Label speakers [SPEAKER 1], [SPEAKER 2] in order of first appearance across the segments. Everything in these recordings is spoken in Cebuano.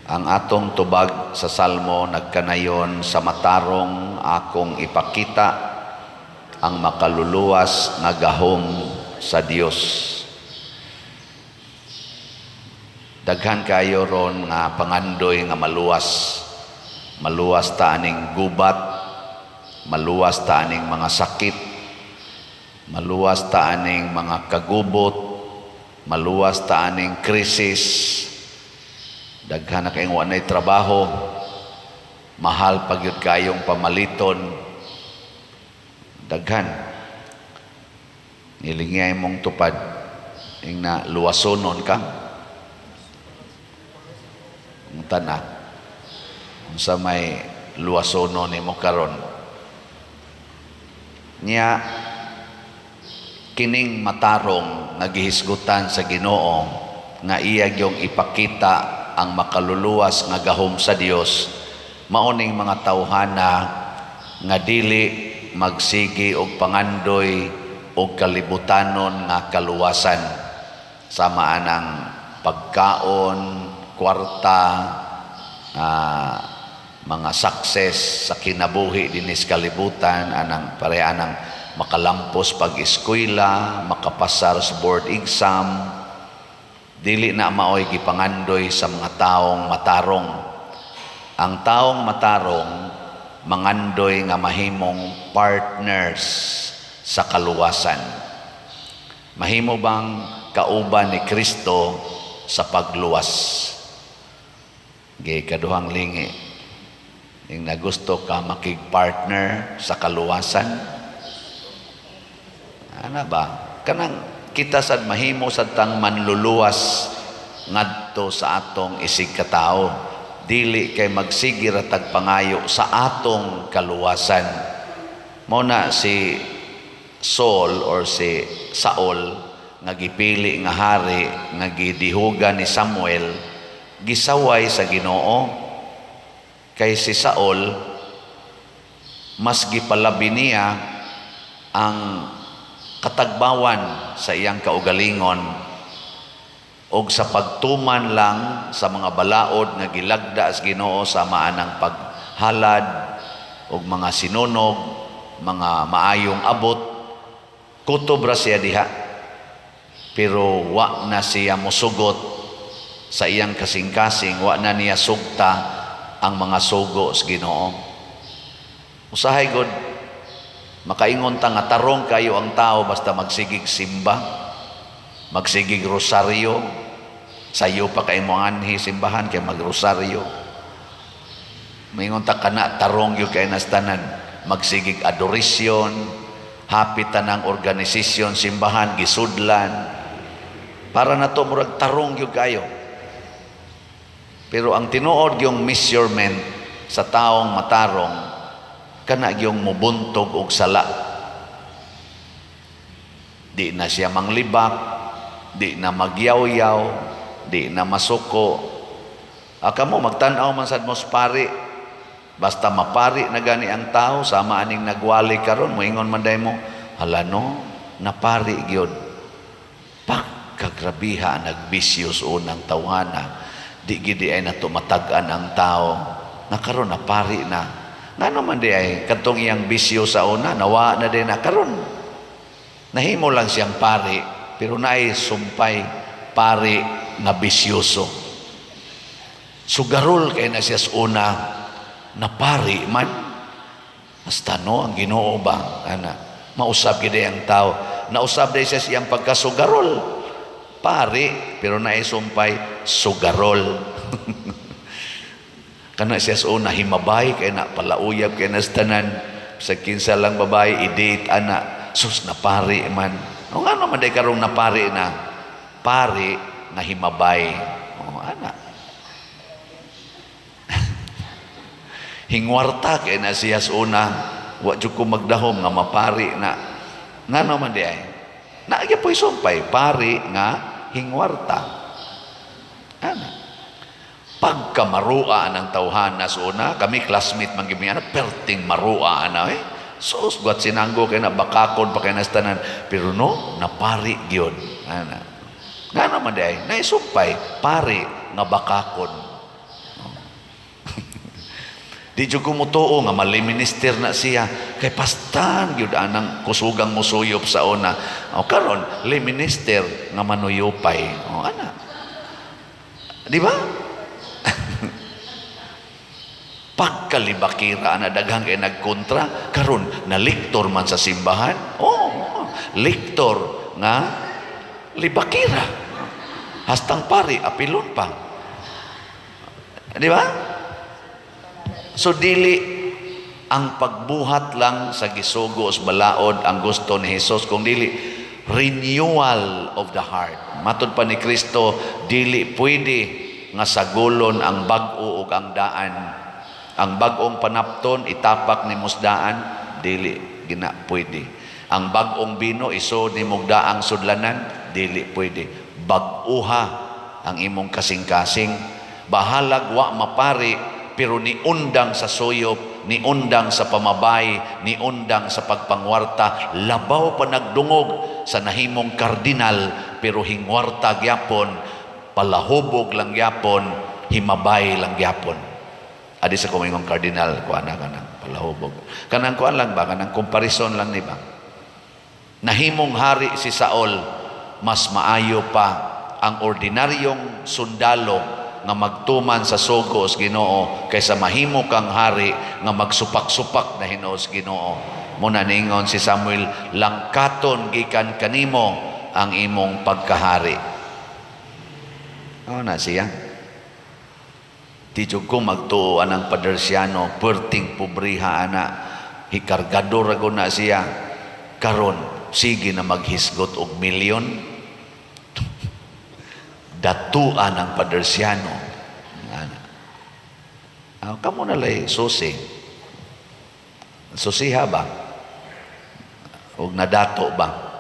[SPEAKER 1] Ang atong tubag sa Salmo nagkanayon, "Sa matarong akong ipakita ang makaluluwas nga gahom sa Dios." Daghan kayo ron nga pangandoy nga maluwas. Maluwas ta aning gubat, maluwas ta aning mga sakit, maluwas ta aning mga kagubot, maluwas ta aning krisis. Daghan na kayong wanay trabaho, mahal pa gyud kayong pamaliton. Daghan. Nilingiyay mong tupad, ing na luwasonon ka. Ang tana, unsa may luwasonon nimo karon? Nya kining matarong nga gihisgutan sa Ginoo nga iya gyung ipakita ang makaluluwas nga gahom sa Dios, mao ning mga tawhana nga dili magsigi og pangandoy og kalibutanon nga kaluwasan, sama anang pagkaon, kwarta, mga success sa kinabuhi dinis kalibutan, anang pareha anang makalampos pag-eskwela, makapasar sa board exam. Dili na maoy gipangandoy sa mga taong matarong. Ang taong matarong mangandoy nga mahimong partners sa kaluwasan. Mahimo bang kauban ni Kristo sa pagluwas? Gi kaduhang lingi. Ing nagusto ka makig-partner sa kaluwasan? Ana ba? Kanang kita sad mahimo sad tang manluluwas ngadto sa atong isig katao. Dili kay magsige ra tag pangayo sa atong kaluwasan. Mao na si Saul or si Saul nga gipili nga hari nga gidihugan ni Samuel, gisaway sa Ginoo kay si Saul mas gipalabi niya ang katagbawan sa iyang kaugalingon og sa pagtuman lang sa mga balaod nga gilagda sa Ginoo, sama anang paghalad og mga sinunog, mga maayong abot. Kutob ra siya diha, pero wa na siya mosugot sa iyang kasing-kasing, wa na niya sugta ang mga sugo sa Ginoo. Usahay god makaingon ta nga tarong kayo ang tao basta magsigig simba, magsigig rosaryo. Sayo pa kay mo anhi simbahan kay magrosaryo. Maingon ta kana tarong gyud kay nastanan, magsigig adoration, hapit tanang organisasyon simbahan gisudlan. Para na to murag tarong gyud kayo. Pero ang tinuod yung measurement sa taong matarong, kana gyung mubuntog og sala. Di na siya manglibak, di na magyawyaw, di na masuko. Aka mo magtan-aw man sad mo sa pari. Basta mapari na gani ang tao, sama aning nagwali karon, moingon man day mo, "Hala no, napari gyud. Pagkagrabiha nagbisyo sa unang tawhana. Di gid ay na tumatag-an ang tao. Na karon napari na." Ngano man di ay kadtong iyang bisyo sa una nawa na din na karon. Nahimo lang siyang pari, pero naay sumpay, pari nga bisyoso. Sugarol kay na siya sa una, na pari man. Basta no, ang Ginoo ba, ana, mausab gid ang tao. Nausab day siya sa iyang pagkasugarol. Pari, pero naay sumpay, sugarol. Kana siya sa una, himabay, kay na palauyab kay na sa tanan. Sa kinsa lang babae, i-date ana. Sus, napari man. O nga naman day karong napari na. Pari nga himabay. O, ana. Hingwarta kay na siya sa una. Wa jud ko magdahom nga mapari na. Nga naman di ay. Naagya po'y sumpay, pari nga hingwarta. Ana. Pagkamarua ng tawhana sa una, kami classmate man gimi ana, perting marua ana eh. Sus, guat sinanggo kay na bakakon pa kay nastanan. Pero no, napari gyud. Ana. Nga naman di ay, naisumpay, pari nga bakakon. Di jud ko mutuo nga ma-lay minister na siya kay pastan gyud anang kusugang musuyop sa una. O karon, lay minister nga manuyupay. O ana. Di ba? Pagkalibakira na, daghang kay nagkontra. Karon na lektor man sa simbahan. Oh, lektor nga libakira. Hastang pari apilon pa. Di ba? So dili ang pagbuhat lang sa gisugo sa balaod ang gusto ni Jesus, kung dili renewal of the heart. Matod pa ni Kristo, dili pwede nga sagulon ang bag-o ug ang daan. Ang bag-ong panapton itapak ni musdaan, dili gina pwede. Ang bag-ong bino isod ni daang sudlanan, dili pwede. Bag-uha ang imong kasing-kasing. Bahalag wa mapari, pero niundang sa suyop, niundang sa pamabay, niundang sa pagpangwarta, labaw pa nagdungog sa nahimong kardinal, pero hingwarta gyapon, palahubog lang gyapon, himabay lang gyapon. Adi sa kumingong kardinal, kuan na kanang palahubog. Kanang kuan lang ba, kanang comparison lang ni ba? Nahimong hari si Saul, mas maayo pa ang ordinaryong sundalo nga magtuman sa sugo sa Ginoo kaysa mahimo kang hari nga magsupak-supak na hinuos Ginoo. Muna ningon si Samuel, "Langkaton gikan kanimo ang imong pagkahari." Ano na siya? Di jud ko magtuo anang Padersiano, perting pobriha ana, hikargador ra na siya. Karon sige na maghisgot og milyon. Datuan ang Padersiano. Ana. Ah, kamo na lay susi. Susiha ba? Og nadato ba?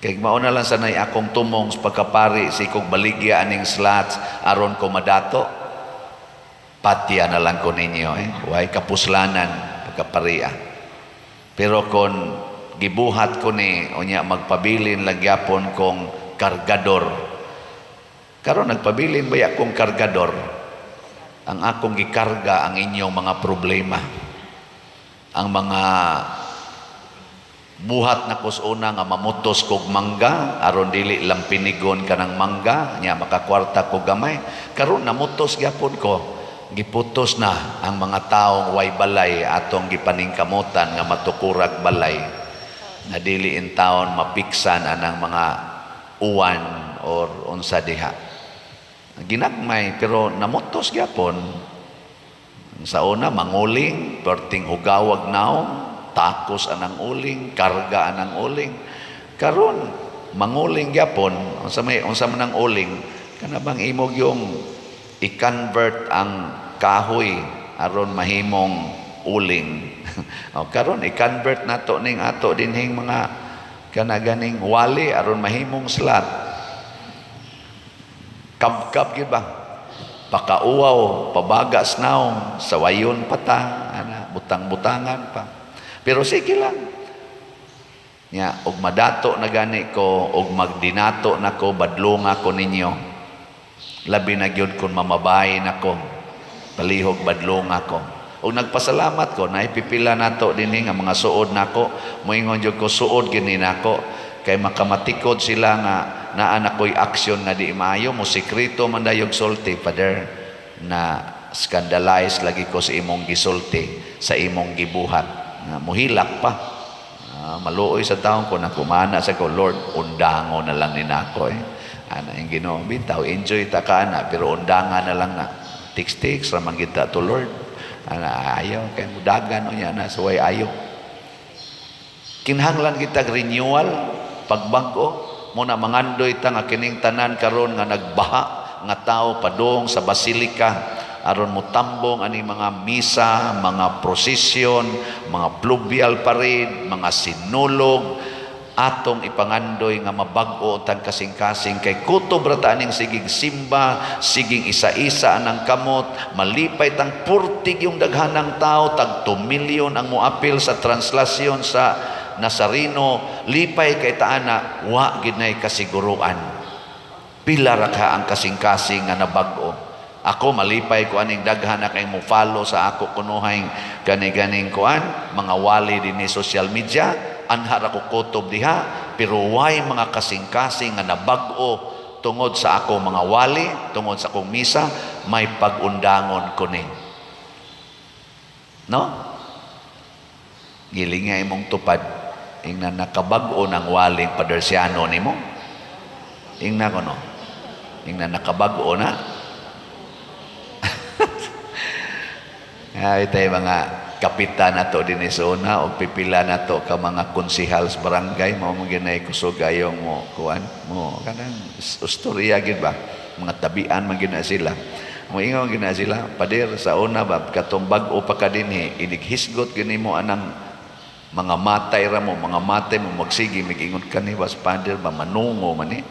[SPEAKER 1] Kay mao na lang sanay akong tumong sa pagkapari, si kog baligya aning slots aron ko madato. Patya na lang ko ninyo eh. Way kapuslanan pagkaparia. Pero kon gibuhat ko ni unya, magpabilin lang gyapon kong kargador. Karon nagpabilin ba akong kargador? Ang akong gikarga ang inyong mga problema. Ang mga buhat na una nga mamutos kog mangga aron dili lang pinigon kanang mangga nya makakwarta ko gamay. Karon namutos gyapon ko, giputos na ang mga taong way balay, atong gipaningkamutan nga matukurag balay nga dili in taon mapiksan anang mga uwan or unsa diha, ginagmay, pero namutos gyapon. Sa una manguling, perting hugawag naong, takos anang uling, karga anang uling. Karon manguling gyapon. Unsa man ang uling? Kana bang imog yung i-convert ang kahoy aron mahimong uling. O karon i-convert nato ning ato dinhing mga kana ganing wali aron mahimong slot. Kabkab gyud ba? Pakauwaw, pabagas naong, sawayon pa ta, ana, butang-butangan pa. Pero sige lang. Nya, og madato na gani ko, og magdinato na ko, badlonga ko ninyo. Labi na gyud kung mamabay na ko, palihog badlonga ko. Og nagpasalamat ko, naipipila nato dinhi nga mga suod nako, moingon jud ko suod gini nako kay makamatikod sila nga naa na ko'y aksyon nga di maayo, mo sekreto man dayog sulti, "Father, na scandalize lagi ko sa imong gisulti, sa imong gibuhat." Nga muhilak pa. Ah, maluoy sa taon ko na kumana sa ko, "Lord, undango na lang ni nako eh." Ana yung Ginoo, bitaw enjoy ta ka ana, pero undangan na lang na. Tiks-tiks ra man kita to, Lord. Ana ayaw kay mudagan unya na suway ayo. Kinahanglan kita renewal, pagbag-o. Muna mangandoy ta nga kining tanan karon nga nagbaha nga tao padung sa basilika aron motambong ani mga misa, mga prosesyon, mga pluvial parade, mga sinulog, atong ipangandoy nga mabag-o tang kasing-kasing kay kutob ra ta aning sigig simba, siging isa-isa anang kamot, malipay tang purtig yung daghanang tao, tag 2 milyon ang moapil sa translasyon sa Nazareno, lipay kay taana, wa gid nay kasiguruan. Pila ra ka ang kasing-kasing nga nabag-o. Ako malipay ko aning daghan na kay mo follow sa ako kunuhay kani-ganing kuan mga wali dinhi social media, anha ra ko kutob diha, pero way mga kasing-kasing nga nabag-o tungod sa ako mga wali, tungod sa akong misa, may pag-undangon ko ni. No? Giling nga imong tupad, ingna nakabag-o ng waling padersiano nimo. Ingna ko no. Ingna nakabag-o na. Ay, tayo mga kapitan na to din sa una o pipila na to ka mga konsihal sa barangay, mao mo ginay kusog ayong mo kuan mo kanang istorya gid ba, mga tabian man gid na sila, mo ingon gid na sila, "Pader, sa una ba, katong bag-o pa ka dinhi, inighisgot gini mo anang mga matay ra mo, mga matay mo, magsige mig-ingon kani was pader ba, manungo man ni."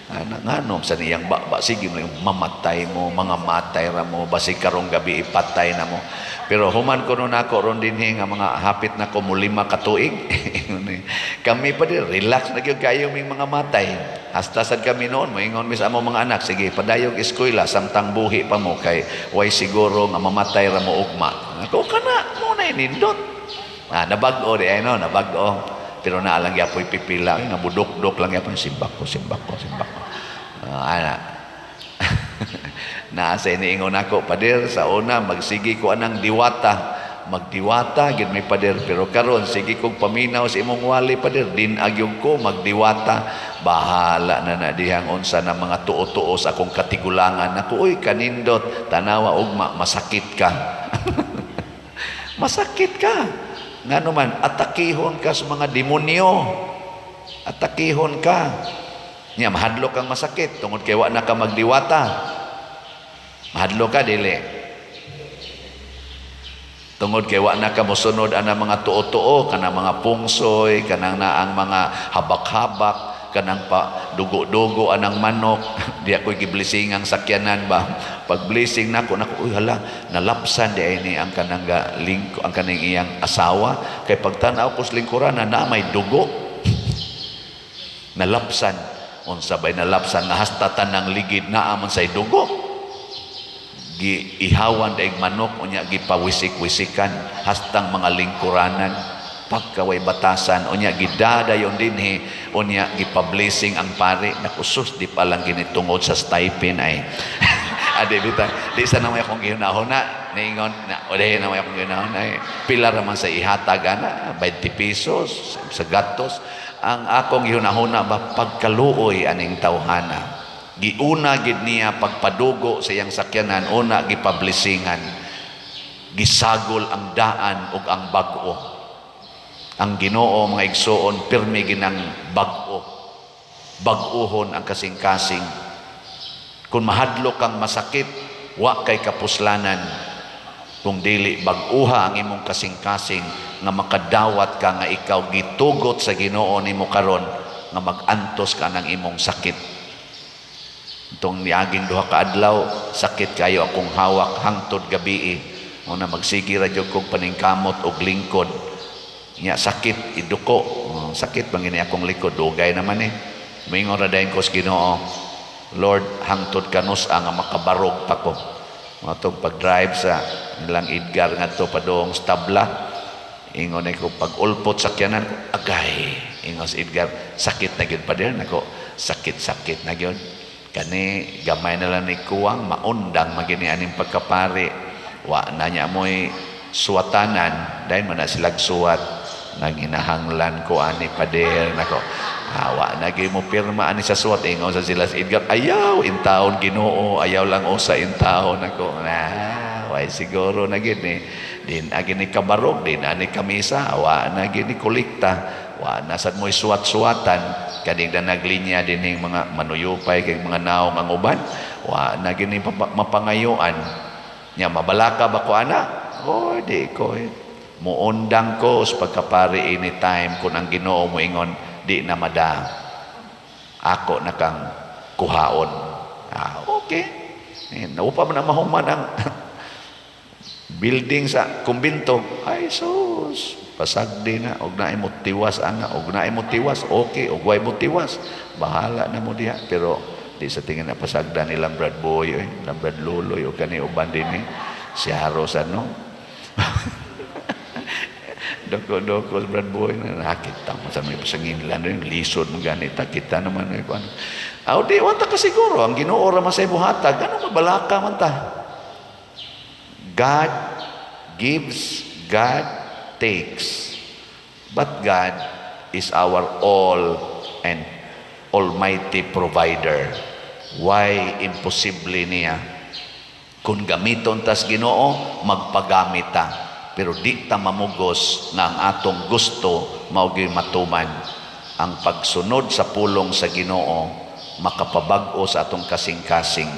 [SPEAKER 1] Ana nganom sa niyang ba, sige mo mamatay mo, mga matay ra mo, basig karong gabi ipatay na mo. Pero human ko nun ako ron dinhi nga mga hapit na ko mo 5 ka tuig, kami pa din relax na gyud kayo ming mga matay. Hasta sad kami noon moingon mi sa among mga anak, "Sige, padayog eskwela samtang buhi pa mo kay way siguro nga mamatay ra mo ugma." Ako kana mo na nindot. Ah, nabag-o di ay no, nabag-o. Pero naa lang gyapoy pipila nga budok-dok lang gyapon, simbak ko, simbak ko, simbak ko. Ana. Naa sa iniingon ako, "Pader, sa una magsige ko anang diwata." Magdiwata gid may pader, pero karon sige kog paminaw sa imong wali, pader, din agyog ko magdiwata. Bahala na na dihang unsa na mga tuo-tuo sa akong katigulangan. Nako, uy, kanindot, tanawa ugma masakit ka. Masakit ka. Ngano man, atakihon ka sa mga demonyo. Atakihon ka. Nya mahadlok kang masakit tungod kay wa na ka magdiwata. Mahadlok ka dili? Tungod kay wa na ka mosunod ana mga tuo-tuo, kanang mga pungsoy, kanang naang mga habak-habak, kanang pa dugo-dugo anang manok. Di ako giblessing ang sakyanan ba. Pag blessing nako nako, uy hala, nalapsan di ay ni ang kanang lingko, ang kaning iyang asawa, kay pagtan-aw ko sa lingkuran na may dugo. Nalapsan, unsa bay nalapsan nga hasta tanang ligid naa man say dugo. Giihawan daig manok, unya gipawisik-wisikan hastang mga lingkuranan, pagkaway batasan, unya gidadayon dinhi, unya gipa-blessing ang pari. Naku sus, di pa lang ginitungod sa stipend ay. Adi bita, di sa naman akong gihunahuna niingon na odi naman akong gihunahuna ay pila ra man sa ihatag ana, 20 pesos sa gatos. Ang akong gihunahuna ba, pagkaluoy aning tawhana, giuna gid niya pagpadugo sa iyang sakyanan, una gipablessingan, gisagol ang daan ug ang bag-o. Ang Ginoo, mga igsuon, pirmi ginang bag-o. Bag-ohon ang kasing-kasing. Kung mahadlok kang masakit, wa kay kapuslanan. Kung dili bag-uha ang imong kasing-kasing nga makadawat ka nga ikaw gitugot sa Ginoo nimo karon nga mag-antos ka ng imong sakit. Itong niaging 2 ka adlaw, sakit kayo akong hawak hangtod gabii. Una magsige ra jud kog paningkamot og lingkod. Nya sakit iduko, oh, sakit bang gini akong likod, dugay naman eh. Moingon ra dayon ko sa Ginoo, "Lord, hangtod kanus ang makabarog pa ko." Matong pag-drive sa nilang Edgar ngadto padung stabla, ingon ko pag ulpot sakyanan ko, agay. Ingon si Edgar, "Sakit na gyud pa din nako." Sakit-sakit na gyud. Kani gamay na lang ni kuwang maundang magini aning pagkapari. Wa na niya mo'y suwatanan, dahil man na silag suwat. Nanginahanglan ko ani pader nako. Wa na gyud mo pirma ani sa suwat. Ingon sa sila si Edgar, "Ayaw intaon Ginoo, ayaw lang usa intaon nako." Na way siguro na gid ni din agi ni kabarog, din ani kamisa, wa na gid ni kolekta, wa na sad mo'y suwat-suwatan, kaning na naglinya dinhing mga manuyupay kay mga naong ang uban, wa na gid ni mapangayuan. Nya mabalaka ba ko ana? Oh, di ko eh. Muundang ko sa pagkapari anytime kung ang Ginoo moingon di na mada. Ako na kang kuhaon. Ah, okay. Eh, naupa man ang mahuman ang building sa kumbinto. Ay sus, pasagdi na og naay mo tiwas ana, og naay mo tiwas, okay, og way mo tiwas, bahala na mo diha, pero Di sa tingin na pasagdan nilang Brad Boy, eh, ilang Brad Luloy, o kani uban din eh. Si Haros ano. Doko-doko Brad Boy na nakita mo sa may pasanginlan yung lisod mo ganita kita naman eh, ano. Aw di wa ta ka siguro ang Ginoo ra man sa buhatag, ano mabalaka man ta. God gives, God takes. But God is our all and almighty provider. Why imposible niya? Kung gamiton tas Ginoo, magpagamit ta. Pero di ta mamugos nga ang atong gusto mao gyud matuman. Ang pagsunod sa pulong sa Ginoo makapabag-o sa atong kasing-kasing.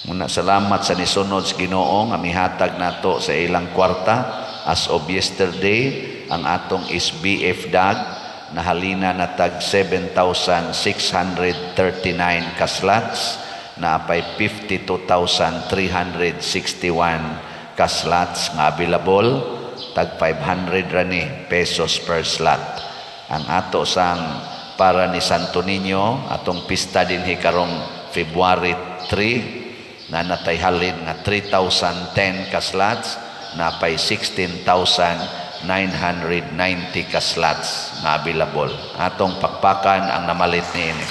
[SPEAKER 1] Muna salamat sa nisunod sa Ginoo nga mihatag nato sa ilang kwarta. As of yesterday, ang atong SBF DAG nahalina na tag 7,639 ka slots, naapay 52,361 ka slots nga available, tag 500 ra ni pesos per slot. Ang ato sang para ni Santo Niño, atong pista dinhi karong February 3, na natay halin nga 3,010 ka slots, napay 16,990 ka slots nga available. Atong pakpakan ang namalit niini.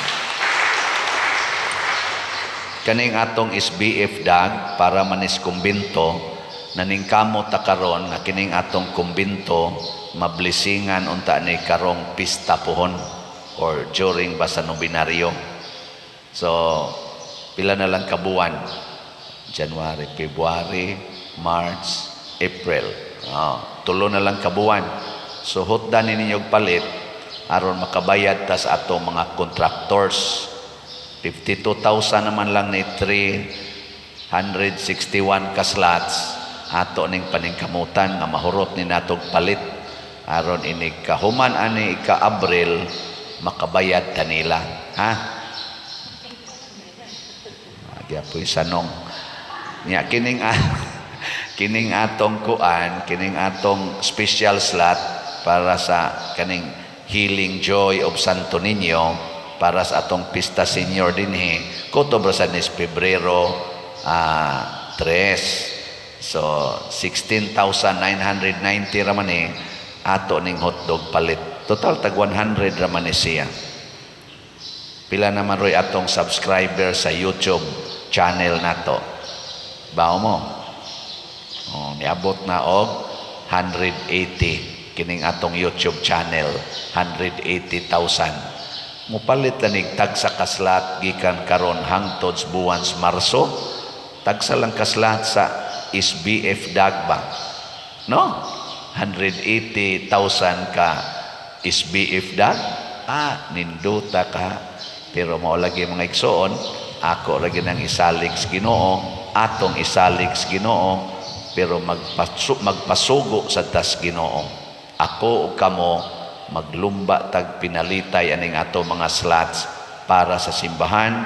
[SPEAKER 1] Kaning atong SBF DAG para manis kumbinto, naningkamot ta karon nga kining atong kumbinto mablesingan unta ni karong pista pohon or during ba sa nobinaryo. So pila na lang kabuwan? January, February, March, April. Oh, tulo na lang kabuwan. So hutdan ni ninyo og palit aron makabayad ta sa atong mga contractors. 52,000 naman lang ni 361 ka slots, ato ning paningkamutan nga mahurot ni natog palit aron inig kahuman ani ika Abril makabayad ta nila, ha. Gyapoy sanong nya kining atong kuan, kining atong special slot para sa kaning Healing Joy of Santo Niño, para sa atong Pista Senior dinhi, kutob ra sa nis Pebrero 3. So 16,990 ra man ni ato ning hotdog palit. Total tag 100 ra man ni siya. Pila naman roy atong subscriber sa YouTube channel nato? Bao mo? Oh, niabot na og 180 kining atong YouTube channel, 180,000. Mupalit lang tagsa ka slot gikan karon hangtod sa buwan sa Marso. Tagsa lang ka slot sa SBF Dagba. No? 180,000 ka SBF Dag. Ah, ninduta ka. Pero mao lagi, mga igsoon, ako lagi nang isalig sa Ginoo, atong isalig sa Ginoo, pero magpasugo sa tas Ginoo. Ako ug kamo maglumba tag pinalitay aning ato mga slots para sa simbahan,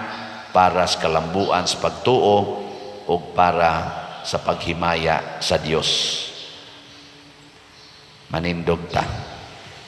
[SPEAKER 1] para sa kalambuan sa pagtuo ug para sa paghimaya sa Dios. Manindog ta.